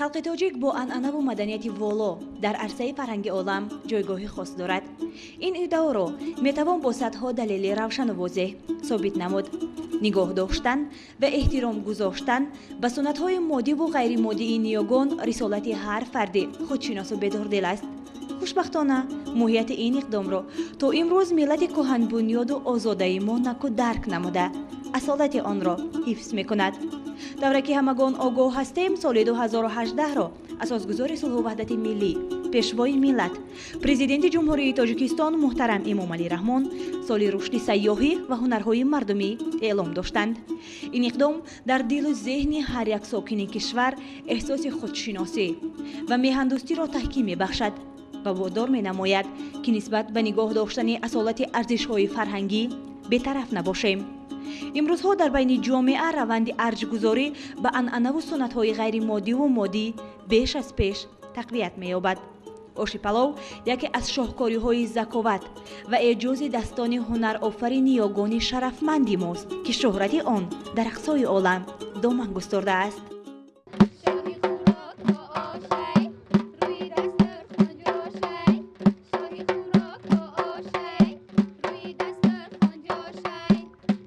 Халқи тоҷик бо анъанаву маданияти воло дар арсаи фарҳанги олам ҷойгоҳи хос дорад. Ин иддаоро метавон бо садҳо далели равшану возеҳ собит намуд. Нигоҳ доштан ва эҳтиром гузоштан ба суннатҳои моддиву ғайримоддии ниёгон рисолати ҳар фарди худшиносу бедордил аст. Хушбахтона, моҳияти ин иқдомро то имрӯз миллати кӯҳанбунёду озодаи мо наку дарк намуда, асолати онро ҳифз мекунад. Тавре ки ҳамагон огоҳ ҳастем, соли 2018-ро асосгузори сулҳу ваҳдати миллӣ, пешвои миллат, Президенти Ҷумҳурии Тоҷикистон муҳтарам Эмомалӣ Раҳмон соли рушди сайёҳӣ ва ҳунарҳои мардумӣ эълом доштанд. Ин иқдом дар дилу зеҳни ҳар як сокини кишвар эҳсоси худшиносӣ ва меҳандӯстиро таҳким мебахшад ва водор менамояд, ки нисбат ба нигоҳ доштани асолати арзишҳои фарҳангӣ бетараф набошем. Имрӯзҳо дар байни ҷомеа раванди арҷгузорӣ ба анъанаву суннатҳои ғайримоддиву моддӣ беш аз пеш тақвият меёбад. Оши палов яке аз шоҳкориҳои заковат ва эъҷози дастони ҳунарофари ниёгони шарафманди мост, ки шӯҳрати он дар ақсои олам доман густурдааст. Шоҳи хӯрокҳо ошай, рӯи дастархон ҷошай. Шоҳи хӯрокҳо ошай, рӯи дастархон ҷошай.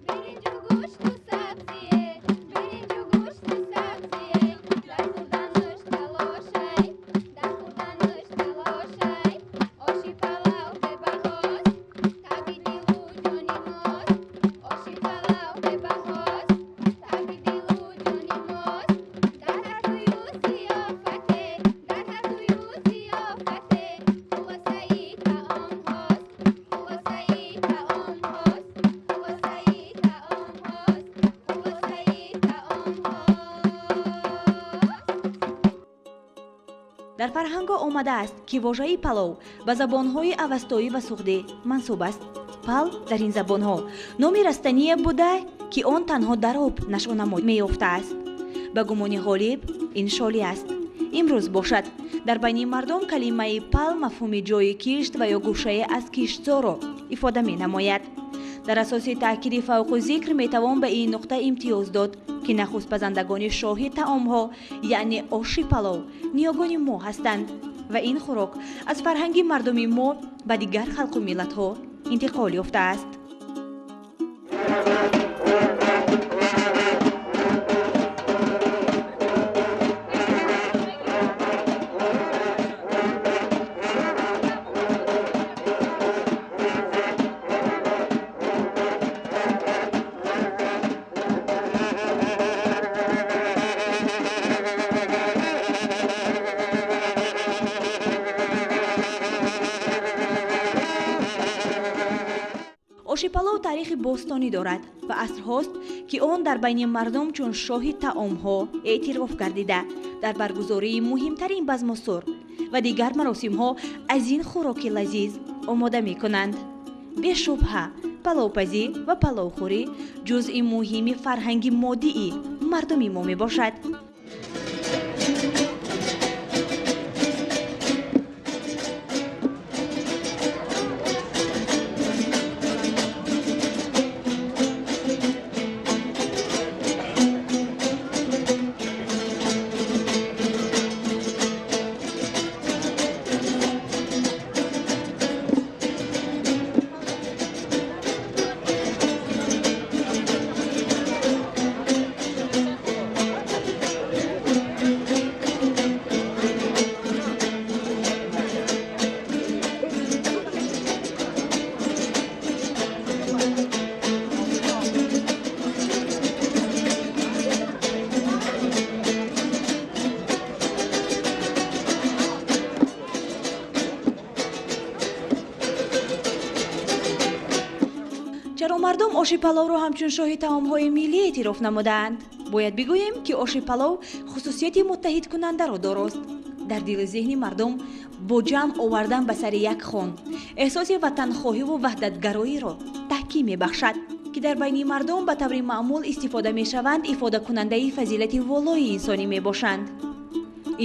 Биринҷу гӯшту сабзие, биринҷу гӯшту сабзие. Дар хӯрданаш талошай, дар хӯрданаш талошай. Оши палав бебаҳост, таби дилу ҷони мост. Оши палав бебаҳост, таби дилу ҷони мост. Дар ҳар тӯю зиёфате, дар ҳар тӯю зиёфате, хулосаи таомҳост, хулосаи таомҳост, хулосаи таомҳост, хулосаи таомҳост. Дар фарҳангҳо омадааст, ки вожаи палов ба забонҳои авастоӣ ва суғдӣ мансуб аст. Пал дар ин забонҳо номи растание буда, ки он танҳо дар об нашъунамо меёфтааст. Ба гумони ғолиб, ин шолӣ аст. Имрӯз бошад, дар байни мардум калимаи пал мафҳуми ҷойи кишт ва ё гӯшае аз киштзорро ифода менамояд. Дар асоси таъкиди фавқу зикр метавон ба ин нуқта имтиёз дод, ки нахустпазандагони шоҳи таомҳо, яъне оши палов, ниёгони мо ҳастанд ва ин хӯрок аз фарҳанги мардуми мо ба дигар халқу миллатҳо интиқол ёфтааст. Оши палов таърихи бостонӣ дорад ва асрҳост, ки он дар байни мардум чун шоҳи таомҳо эътироф гардида, дар баргузории муҳимтарин базмусур ва дигар маросимҳо аз ин хӯроки лазиз омода мекунанд. Бешубҳа, паловпазӣ ва паловхӯрӣ ҷузъи муҳими фарҳанги моддии мардуми мо мебошад. Чаро мардум оши паловро ҳамчун шоҳи таомҳои миллӣ эътироф намудаанд? Бояд бигӯем, ки оши палов хусусияти муттаҳидкунандаро дорост. Дар дилу зеҳни мардум бо ҷамъ овардан ба сари як хон эҳсоси ватанхоҳиву ваҳдатгароиро таҳким мебахшад, ки дар байни мардум ба таври маъмул истифода мешаванд, ифодакунандаи фазилати волои инсонӣ мебошанд.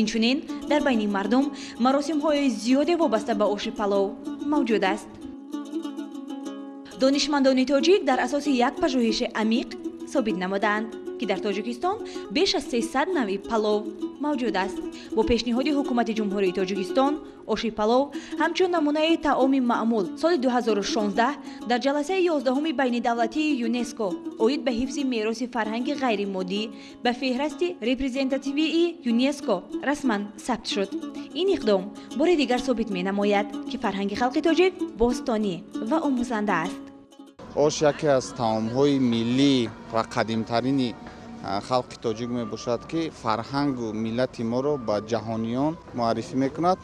Инчунин дар байни мардум маросимҳои зиёде вобаста ба оши палов мавҷуд аст. Донишмандони тоҷик дар асоси як пажӯҳиши амиқ собит намудаанд. Ки дар Тоҷикистон беш аз 300 навъи палов мавҷуд аст. Бо пешниҳоди Ҳукумати Ҷумҳурии Тоҷикистон оши палов ҳамчун намунаи таоми маъмул соли 2016 дар ҷаласаи 11-уми байнидавлатии ЮНЕСКО оид ба ҳифзи мероси фарҳанги ғайримоддӣ ба феҳрасти репрезентативии ЮНЕСКО расман сабт шуд. Ин иқдом бори дигар собит менамояд, ки фарҳанги халқи тоҷик бостонӣ ва омӯзанда аст. Ош яке аз таомҳои миллӣ ва қадимтарини халқи тоҷик мебошад, ки фарҳангу миллати моро ба ҷаҳониён муаррифӣ мекунад.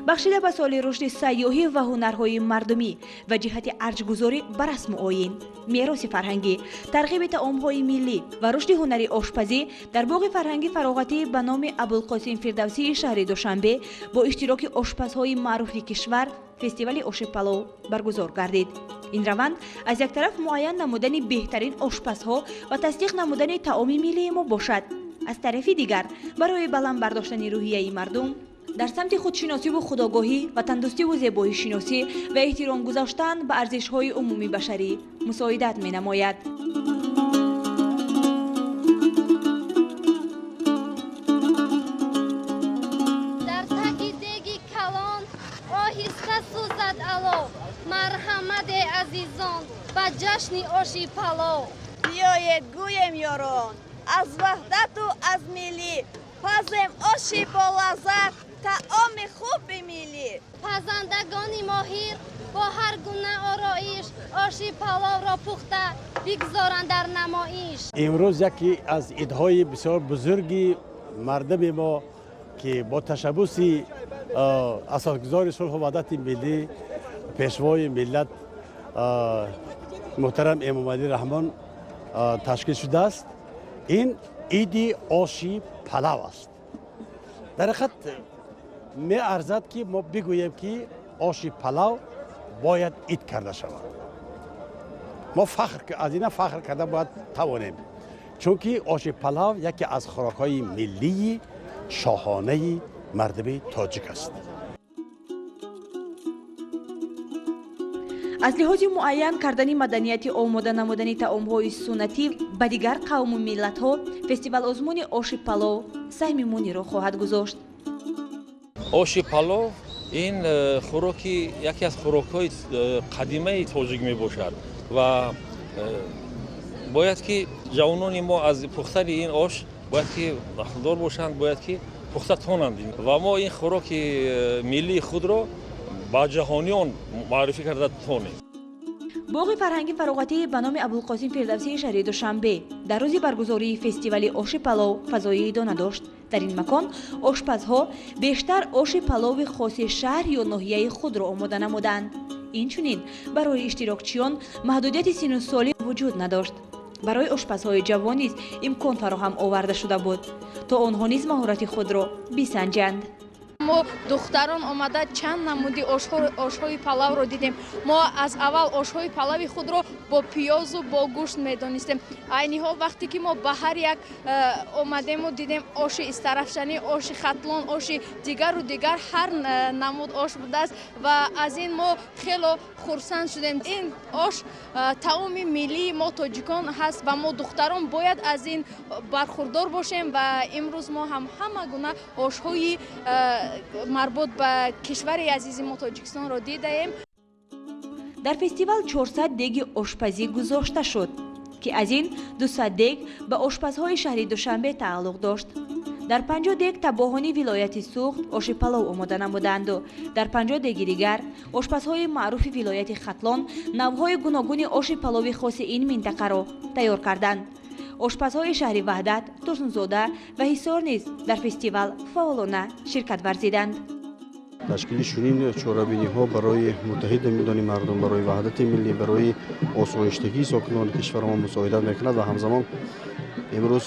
Бахшида ба соли рушди сайёҳӣ ва ҳунарҳои мардумӣ ва ҷиҳати арҷгузорӣ ба расму оин, мероси фарҳангӣ, тарғиби таомҳои миллӣ ва рушди ҳунари ошпазӣ дар боғи фарҳанги фароғатӣ ба номи Абулқосим Фирдавсии шаҳри Душанбе бо иштироки ошпазҳои маъруфи кишвар фестивали оши палов баргузор гардид. Ин раванд аз як тараф муайян намудани беҳтарин ошпазҳо ва тасдиқ намудани таоми миллии мо бошад, аз тарафи дигар барои баланд бардоштани рӯҳияи мардум дар самти худшиносиву худогоҳӣ, ватандӯстиву зебоишиносӣ ва эҳтиром гузоштан ба арзишҳои умумибашарӣ мусоидат менамояд. Дар таги деги калон оҳиста сӯзад алов. Марҳамат, э азизон, ба ҷашни оши палов. Биёед, гӯем, ёрон, аз ваҳдату аз миллӣ, пазем оши болаззат, таоми хуби миллӣ. Пазандагони моҳир бо ҳар гуна ороиш оши паловро пухта бигзоранд дар намоиш. Имрӯз яке аз идҳои бисёр бузурги мардуми мо, ки бо ташаббуси асосгузори сулҳу ваҳдати миллӣ, пешвои миллат муҳтарам Эмомалӣ Раҳмон ташкил шудааст, ин иди оши палав аст. Дар ҳақиқат меарзад, ки мо бигӯем, ки оши палав бояд ид карда шавад. Мо фахр аз ина фахр карда бояд тавонем, чунки оши палав яке аз хӯрокҳои миллии шоҳонаи мардуми тоҷик аст. Аз лиҳози муайян кардани маданияти омода намудани таомҳои суннатӣ ба дигар қавму миллатҳо фестивал-озмуни оши палов саҳми муниро хоҳад гузошт. Оши палов ин хӯроки яке аз хӯрокҳои қадимаи тоҷик мебошад ва бояд ки ҷавонони мо аз пухтани ин ош бояд ки баҳрдор бошанд, бояд ки пухта тонанд ва мо ин хӯроки миллии худро ба ҷаҳониён муаррифӣ карда тонем. Боғи фарҳанги фароғатӣ ба номи Абулқосим Фирдавсии шаҳри Душанбе дар рӯзи баргузории фестивали оши палов фазои идона дошт. Дар ин макон ошпазҳо бештар оши палови хоси шаҳр ё ноҳияи худро омода намуданд. Инчунин барои иштирокчиён маҳдудияти сину солӣ вуҷуд надошт. Барои ошпазҳои ҷавон низ имкон фароҳам оварда шуда буд, то онҳо низ маҳорати худро бисанҷанд. Мо духтарон омада чанд намуди ошҳои палавро дидем. Мо аз аввал ошҳои палави худро бо пиёзу бо гӯшт медонистем. Айни ҳол вақте ки мо ба ҳар як омадему дидем оши истарафшанӣ, оши Хатлон, оши дигару дигар, ҳар намуд ош будааст ва аз ин мо хело хурсанд шудем. Ин ош таоми миллии мо тоҷикон ҳаст ва мо духтарон бояд аз ин бархурдор бошем ва имрӯз мо ҳам ҳама гуна ошҳои марбут ба кишвари азизи мо Тоҷикистонро дидаем. Дар фестивал 400 деги ошпазӣ гузошта шуд, ки аз ин 200 дег ба ошпазҳои шаҳри Душанбе тааллуқ дошт. Дар 50 дег табоҳони вилояти Суғд оши палов омода намуданду дар 50 деги дигар ошпазҳои маъруфи вилояти Хатлон навъҳои гуногуни оши палови хоси ин минтақаро тайёр карданд. Ошпазҳои шаҳри Ваҳдат, Турсунзода ва Ҳисор низ дар фестивал фаъолона ширкат варзиданд. Ташкили чунин чорабиниҳо барои муттаҳид намудани мардум, барои ваҳдати миллӣ, барои осоиштагии сокинони кишварамон мусоидат мекунад ва ҳамзамон имрӯз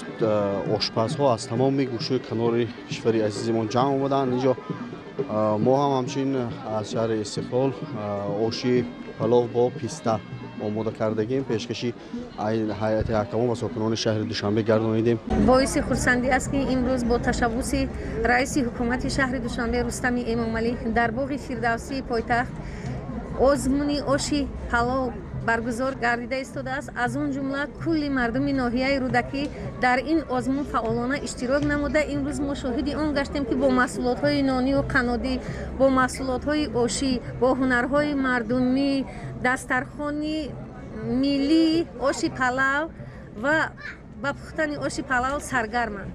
ошпазҳо аз тамоми гӯшаи канори кишвари азизимон ҷамъ омаданд инҷо. Мо ҳам ҳамчунин аз шаҳри Истиқлол оши палов бо писта омода кардагим, пешкаши ҳайати ҳакамон ва сокинони шаҳри Душанбе гардонидем. Боиси хурсандӣ аст, ки имрӯз бо ташаббуси раиси ҳукумати шаҳри Душанбе Рустами Эмомалӣ дар боғи Фирдавсии пойтахт озмуни оши палов Баргузор гардида истодааст. Аз он ҷумла кулли мардуми ноҳияи Рӯдакӣ дар ин озмун фаъолона иштирок намуда, имрӯз мо шоҳиди он гаштем, ки бо маҳсулотҳои нонию қаннодӣ, бо маҳсулотҳои ошӣ, бо ҳунарҳои мардумӣ, дастархони миллии оши палав ва ба пухтани оши палав саргарманд.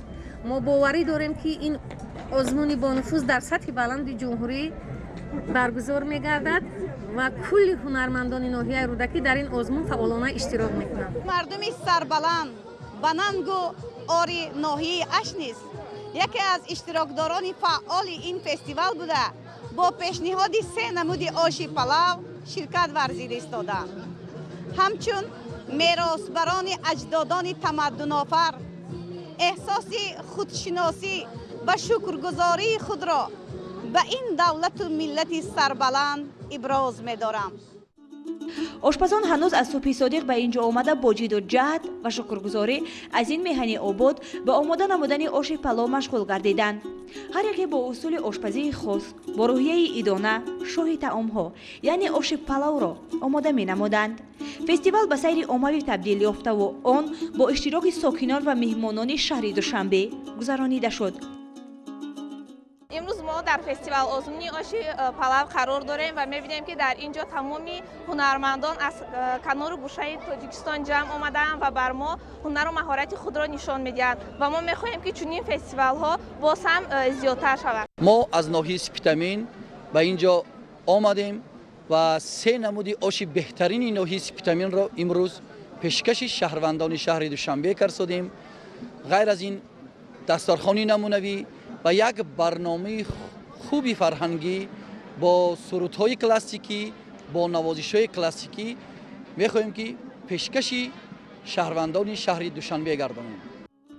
Мо боварӣ дорем, ки ин озмуни бонуфуз дар сатҳи баланди ҷумҳурӣ баргузор мегардад ва кулли ҳунармандони ноҳияи Рӯдакӣ дар ин озмун фаъолона иштирок мекунанд. Мардуми сарбаланд ба нангу ори ноҳияи Ашт низ яке аз иштирокдорони фаъоли ин фестивал буда, бо пешниҳоди се намуди оши палав ширкат варзида истоданд. Ҳамчун меросбарони аҷдодони тамаддунофар, эҳсоси худшиносӣ ва шукргузории худро ба ин давлату миллати сарбаланд иброз медорам. Ошпазон ҳанӯз аз субҳи содиқ ба ин ҷо омада, бо ҷидду ҷаҳд ва шукргузорӣ аз ин меҳани обод ба омода намудани оши палов машғул гардиданд. Ҳар яке бо усули ошпазии хос, бо рӯҳияи идона, шоҳи таомҳо, яъне оши палавро омода менамуданд. Фестивал ба сайри оммавӣ табдил ёфтаву он бо иштироки сокинон ва меҳмонони шаҳри Душанбе гузаронида шуд. Имрӯз мо дар фестивал озмуни оши палав қарор дорем ва мебинем, ки дар ин ҷо тамоми ҳунармандон аз канору гӯшаи Тоҷикистон ҷамъ омадаанд ва бар мо ҳунару маҳорати худро нишон медиҳанд ва мо мехоҳем, ки чунин фестивалҳо боз ҳам зиёдтар шавад. Мо аз ноҳияи Спитамен ба ин ҷо омадем ва се намуди оши беҳтарини ноҳияи Спитаменро имрӯз пешкаши шаҳрвандони шаҳри Душанбе кардодем. Ғайр аз ин, дастархони намунавӣ ва як барномаи хуби фарҳангӣ бо сурудҳои классикӣ, бо навозишҳои классикӣ мехоҳем, ки пешкаши шаҳрвандони шаҳри Душанбе гардонем.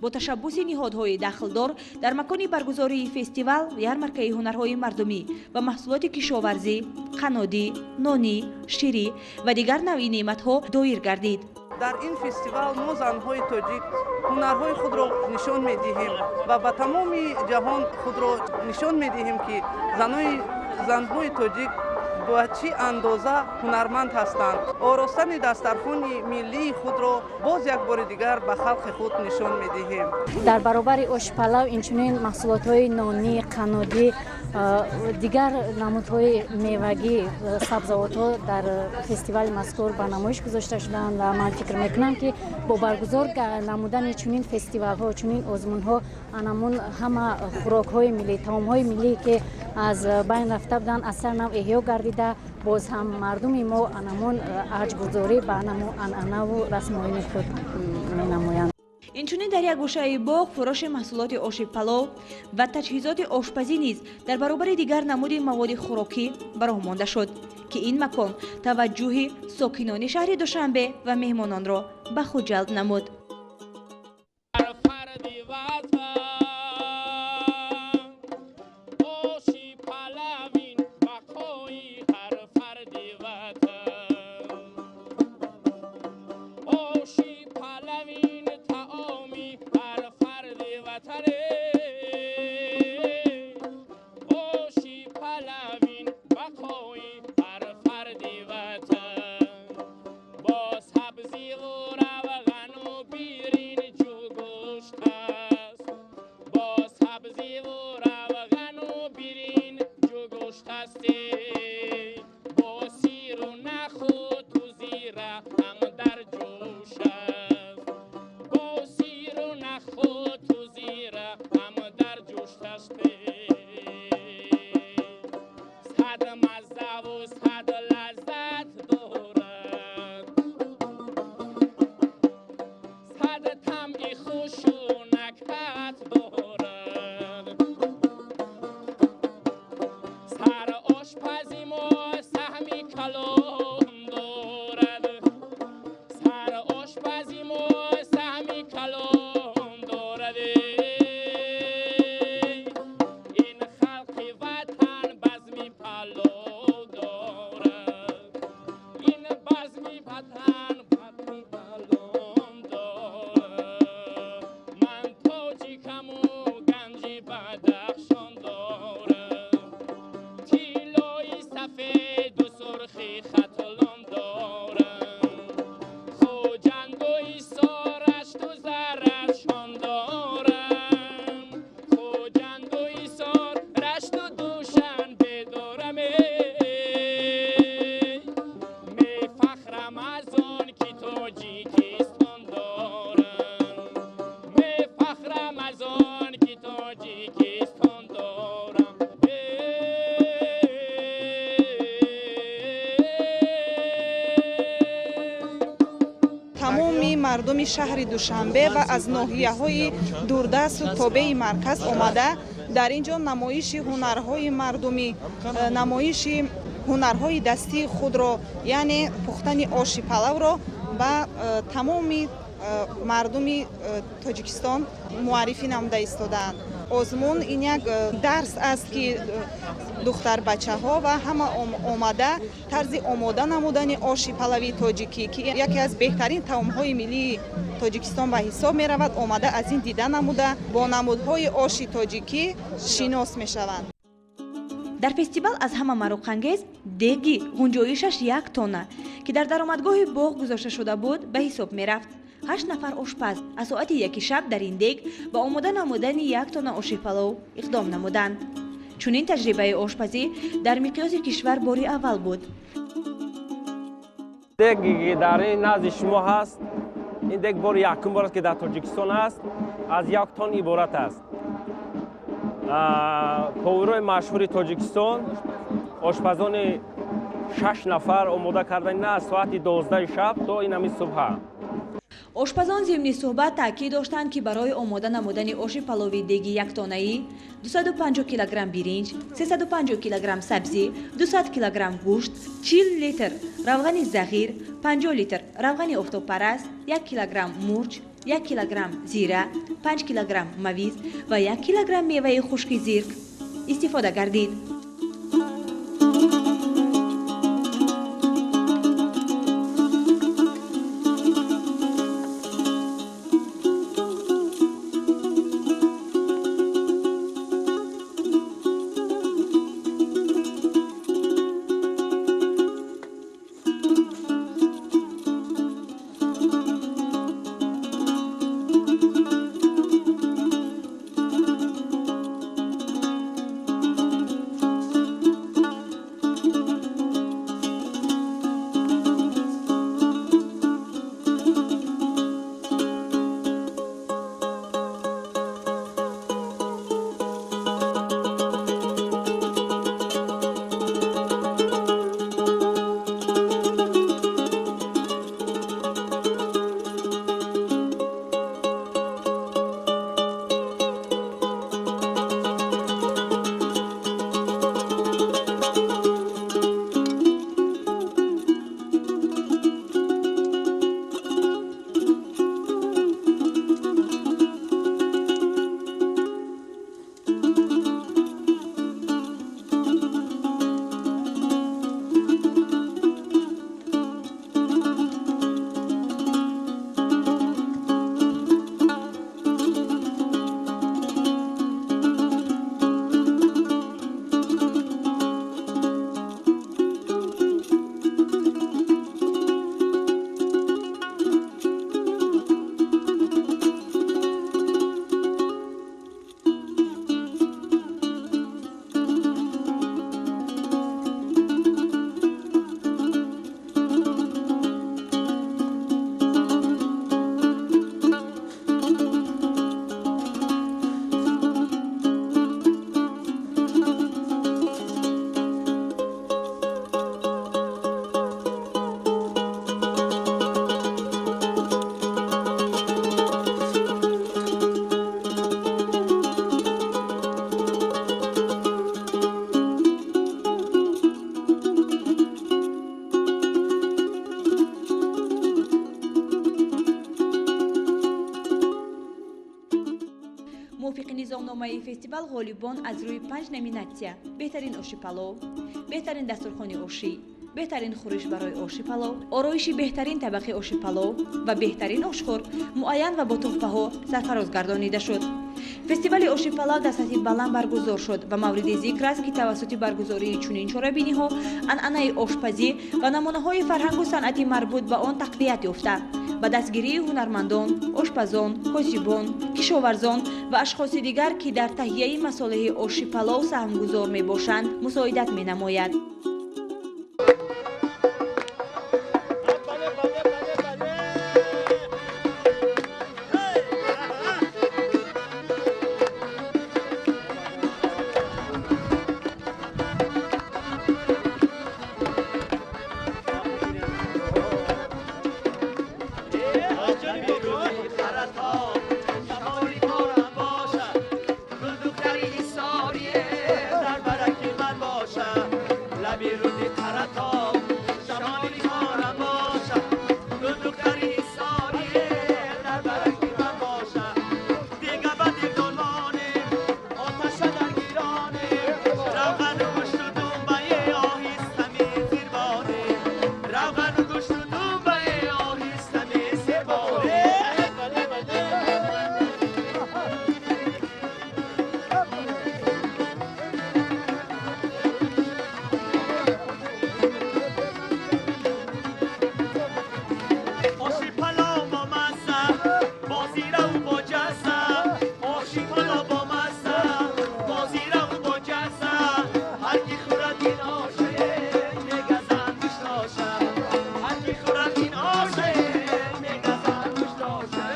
Бо ташаббуси ниҳодҳои дахлдор дар макони баргузории фестивал ярмаркаи ҳунарҳои мардумӣ ва маҳсулоти кишоварзӣ, қаннодӣ, нонӣ, ширӣ ва дигар навъи неъматҳо доир гардид. Дар ин фестивал мо, занҳои тоҷик, ҳунарҳои худро нишон медиҳем ва ба тамоми ҷаҳон худро нишон медиҳем, ки занҳои тоҷик ба чӣ андоза ҳунарманд ҳастанд. Оростани дастархони миллии худро боз як бори дигар ба халқи худ нишон медиҳем. Дар баробари оши палав инчунин маҳсулотҳои нонӣ, қаннодӣ, дигар намудҳои мевагӣ, сабзавотҳо дар фестивали мазкур ба намоиш гузошта шуданд ва ман фикр мекунам, ки бо баргузор намудани чунин фестивалҳо, чунин озмунҳо анамун ҳама хӯрокҳои миллӣ, таомҳои миллӣ, ки аз байн рафта буданд, аз сар нав эҳё гардида, боз ҳам мардуми мо анамун арҷгузорӣ ба анамун анъанаву расму оини худ менамоянд. Инчунин дар як гӯшаи боғ фурӯши маҳсулоти оши палов ва таҷҳизоти ошпазӣ низ дар баробари дигар намуди маводи хӯрокӣ ба роҳ монда шуд, ки ин макон таваҷҷӯҳи сокинони шаҳри Душанбе ва меҳмононро ба худ ҷалб намуд. Бадахшон дорам, тиллои сафеду сурхи. Мардуми шаҳри Душанбе ва аз ноҳияҳои дурдасту тобеи марказ омада, дар ин ҷо намоиши ҳунарҳои мардумӣ, намоиши ҳунарҳои дастии худро, яъне пухтани оши палавро ба тамоми мардуми Тоҷикистон муаррифӣ намуда истодаанд. Озмун ин як дарс аст, ки духтарбачаҳо ва ҳама омада тарзи омода намудани оши палави тоҷикӣ, ки яке аз беҳтарин таомҳои миллии Тоҷикистон ба ҳисоб меравад, омада аз ин дида намуда, бо намудҳои оши тоҷикӣ шинос мешаванд. Дар фестивал аз ҳама мароқангез деги ғунҷоишаш 1 тонна, ки дар даромадгоҳи боғ гузошта шуда буд, ба ҳисоб мерафт. Ҳашт нафар ошпаз аз соати 1 шаб дар ин дег ба омода намудани 1 тонна оши палов иқдом намуданд. Чунин таҷрибаи ошпазӣ дар миқёси кишвар бори аввал буд. Деги ки дар ин назди шумо ҳаст, ин дег бори якум бор аст, ки дар Тоҷикистон аст, аз 1 тон иборат аст. Поварҳои машҳури Тоҷикистон, ошпазони шаш нафар омода кардани аз соати 12 шаб то ин ҳамин субҳа. Ошпазон зимни суҳбат таъкид доштанд, ки барои омода намудани оши палови деги яктонаӣ 250 килограмм биринҷ, 350 килограмм сабзӣ, 200 килограмм гӯшт, 40 литр равғани зағир, 50 литр равғани офтобпараст, 1 килограмм мурч, 1 килограмм зира, 5 килограмм мавиз ва 1 килограмм меваи хушки зирк истифода гардид. Мувофиқи низомномаи фестивал, ғолибон аз рӯи панҷ номинатсия: беҳтарин оши палов, беҳтарин дастурхони ошӣ, беҳтарин хӯриш барои оши палов, ороиши беҳтарин табақи оши палов ва беҳтарин ошхӯр муайян ва бо тӯҳфаҳо сарфароз гардонида шуд. Фестивали оши палав дар сатҳи баланд баргузор шуд ва мавриди зикр аст, ки тавассути баргузории чунин чорабиниҳо анъанаи ошпазӣ ва намунаҳои фарҳангу санъати марбут ба он тақвият ёфта, ба дастгирии ҳунармандон, ошпазон, косибон, кишоварзон ва ашхоси дигар, ки дар таҳияи масолеҳи оши палов саҳмгузор мебошанд, мусоидат менамояд. Равғану гӯшту думбае оҳиста месебонем. Оши палов бо мазза, бо зираву бо ҷазза. Оши палов бо мазза, бо зираву бо ҷазза. Ҳар ки хӯрад ин ошае, мегазад гӯштоша. Ҳар ки хӯрад ин ошае, мегазад гӯштоша.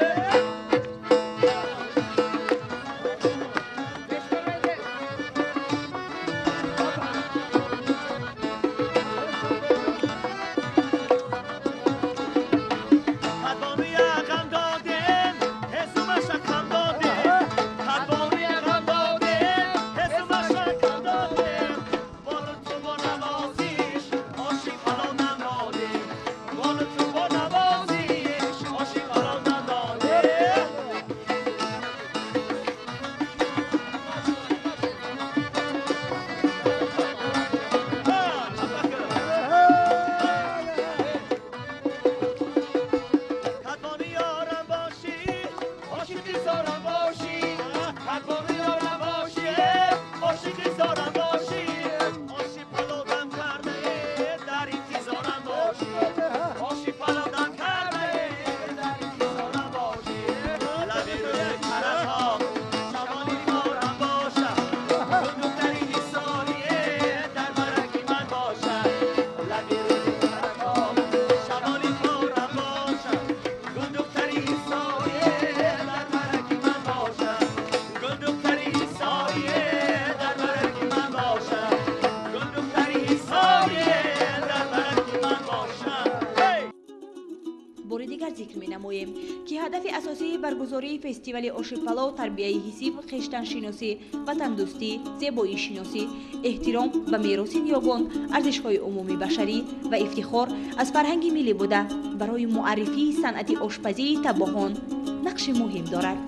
Кадбонуя ғам додем, ҳезумаша кам додем. Кадбонуя ғам додем, ҳезумаша кам додем. Бо лутфу бо навозиш оши палов надодем. Бо лутфу бо навозиш оши палов надодем. Кадбону ёрам бошӣ, ошиқи зорам бошӣ. Кадбону ёрам бошӣ, ошиқи зорам бошӣ. Оши палов дам кардае, дар интизорам бошӣ. Оши палов дам кардае, дар интизорам бошӣ. Лаби рӯи каратҳо чамони корам бошад. Гулдухтари ҳисорие дар бараки ман бошад. Лаби рӯи каратҳо шамоли корам бошад. Гулдухтари ҳисорие дар бараки ман бошад. Гулдухтари ҳисорие дар бараки ман бошад. Гулдухтари ҳисорие дар бараки ман бошад. Ҳей! Бори дигар зикр менамоем, ки ҳадафи асосии баргузории фестивали оши палов тарбияи ҳисӣ, хештаншиносӣ, ватандӯстӣ, зебоишиносӣ, эҳтиром ба мероси ниёгон, арзишҳои умумии башарӣ ва ифтихор аз фарҳанги миллӣ буда, барои муаррифии санъати ошпазии табоҳон нақши муҳим дорад.